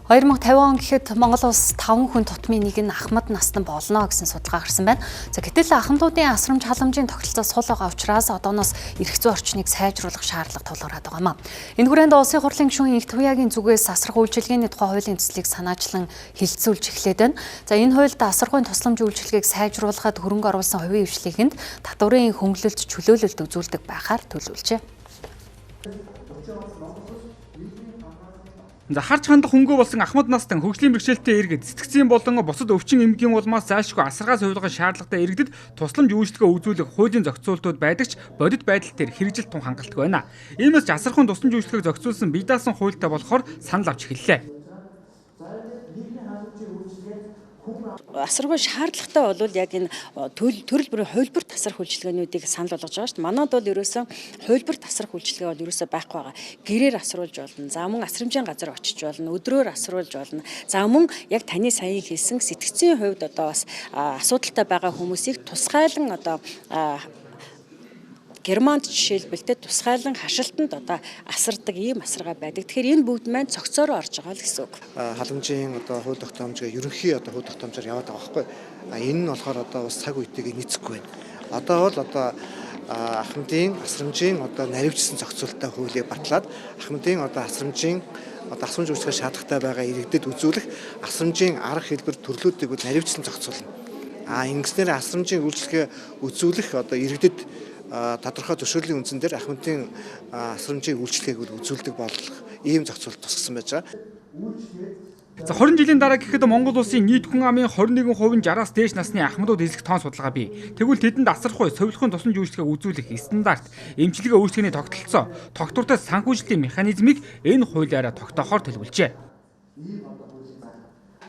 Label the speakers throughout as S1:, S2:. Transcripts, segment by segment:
S1: 2050 он гэхэд Монгол улс 5 хүн тутмын нэг нь ахмад насны болно гэсэн судалгаа гарсан байна. За гэтэл ахмадуудын асрамж халамжийн тогтолцоо сул байгаа учраас одооноос эрх зүйн орчныг сайжруулах шаардлага тулгараад байгаа юм а. Энэ хүрээнд Улсын хурлын гишүүн Инх Туяагийн зүгээс асрах үйлчилгээний тухай хуулийн төслийг санаачлан хэлэлцүүлж эхлээд байна. За энэ хуульд асаргын тусламж үйлчилгээг сайжруулахад хөрөнгө оруулсан хувийн хвшлийнхэнд татварын хөнгөлөлт чөлөөлөлт үзүүлдэг байхаар төлөвлөжээ.
S2: За харж хандах хөнгөө болсон ахмад настан хөгжлийн бэрхшээлтэй иргэд сэтгцийн болон бусад өвчин эмгэгийн улмаас зайлшгүй асаргаа сувилгах шаардлагатай иргэдэд тусламж үйлчилгээ үзүүлэх хуулийн зохицуултууд байдаг ч бодит байдал дээр хэрэгжил тун хангалтгүй байна. Иймээс ч асархуун тусламж үйлчилгээг зохицуулсан бие даасан хуультай болохоор санал авч эхэллээ.
S3: Асаргуу шаардлагатай бол яг энэ төрөл бүрийн хувилбар тасрах үйлчилгээнүүдийг санал болгож байгаа шүү дээ. Манайд бол ерөөсөн хувилбар тасрах үйлчилгээ бол ерөөсөө байхгүй байгаа. Гэрээр асруулж болно. За мөн асрамжийн газар очиж болно. Өдрөөр асруулж болно. За мөн яг таны саяын хэлсэн сэтгцийн хувьд одоо бас асуудалтай байгаа хүмүүсийг тусгайлан одоо Германд жишээлбэл те тусгайлан хашилтанд одоо асардаг ийм асаргаа байдаг. Тэгэхээр энэ бүгд маань цогцоороо орж байгаа л гэсэн үг.
S4: Халамжийн одоо хууль тогтоомжийг ерөнхий одоо хууль тогтоомжоор яваад байгаа байхгүй. Энэ нь болохоор одоо бас цаг үетэйгээ нийцэхгүй байна. Одоо бол одоо ахмадын асрамжийн одоо наривчсан зохицуулттай хуулийг батлаад ахмадын одоо асрамжийн одоо асрамж үйлчлэх шаардлагатай байгаа иргэдэд үзүүлэх асрамжийн арга хэлбэр төрлүүдийг бол наривчсан зохицуулна. Ингэснээр асрамжийн үйлчлэгээ үзүүлэх одоо иргэдэд тодорхой зөвшөөрлийн үндсэн дээр ахмадын асрамжийн үйлчилгээг үзүүлдэг болох ийм зохицуулалт тусгасан байж байгаа.
S2: За 20 жилийн дараа гэхэд Монгол улсын нийт хүн амын 21% нь 60-аас дээш насны ахмадууд эзлэх тоон судалгаа бий. Тэгвэл тэдэнд асархуй, сувилахын тусламж үйлчилгээг үзүүлэх стандарт, эмчилгээ үйлчилгээний тогтолцоо, тогтвортой санхүүжилтийн механизмыг энэ хуулиараа тогтоохоор төлөвлөжээ.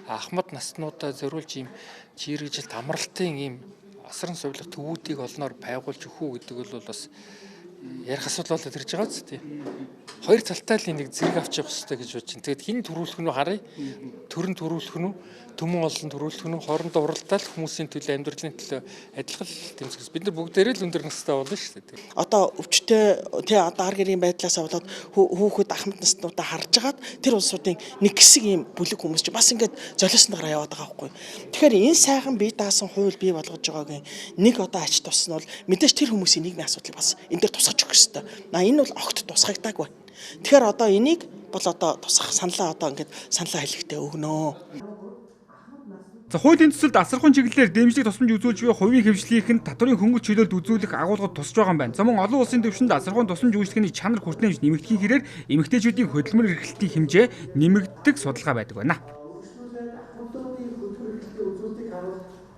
S5: Ахмад наснуудаа зориулж ийм чирэгжилт амралтын ийм асран сувилах төвүүдийг олноор байгуулж өгөх үү гэдэг бол бас ярих асуудал болоод ирж байгаа биз дээ. Хоёр талтай л энийг зэрэг авч явах хэрэгтэй гэж бодож байна. Тэгээд хэн төрүүлэх нь харъя. Төрөн төрүүлэх нь, төмөн олон төрүүлэх нь, хоорондоо уралдаал хүмүүсийн төлөө, амьдралын төлөө адилхан тэмцэх. Бид нар бүгдээрээ л өндөр настай болно шүү дээ.
S6: Одоо өвчтөй тий одоо ар гэрийн байдлаасаа болоод хүүхэд ахмад наснуудаа харж агаад тэр улсуудын нэг хэсэг ийм бүлэг хүмүүс чи бас ингээд золиосон дараа яваад байгаа байхгүй. Тэгэхээр энэ сайхан бие даасан хууль бий болгож байгаагийн нэг одоо ач тус нь бол мэдээж тэр хүмүүсийн нийгмийн асуудлыг бас энэ дээр тусгаж өгөх ёстой. Энэ бол огт тусгагдаагүй. Тэгэхээр одоо энийг бол одоо тусгах саналаа одоо ингээд саналаа хэлэхдээ өгнө.
S2: За хуулийн төсөлд асархуун чиглэлээр дэмжлэг тусламж үзүүлж буй хувийн хвшлийнхэнд татварын хөнгөлт чөлөөлт үзүүлэх агуулгад тусч байгаа юм байна. За мөн олон улсын түвшинд асархуун тусламж үйлчилгээний чанар хүртээмж нэмэгдэхийн хэрээр эмэгтэйчүүдийн хөдөлмөр эрхлэлтийн хэмжээ нэмэгддэг судалгаа байдаг байна.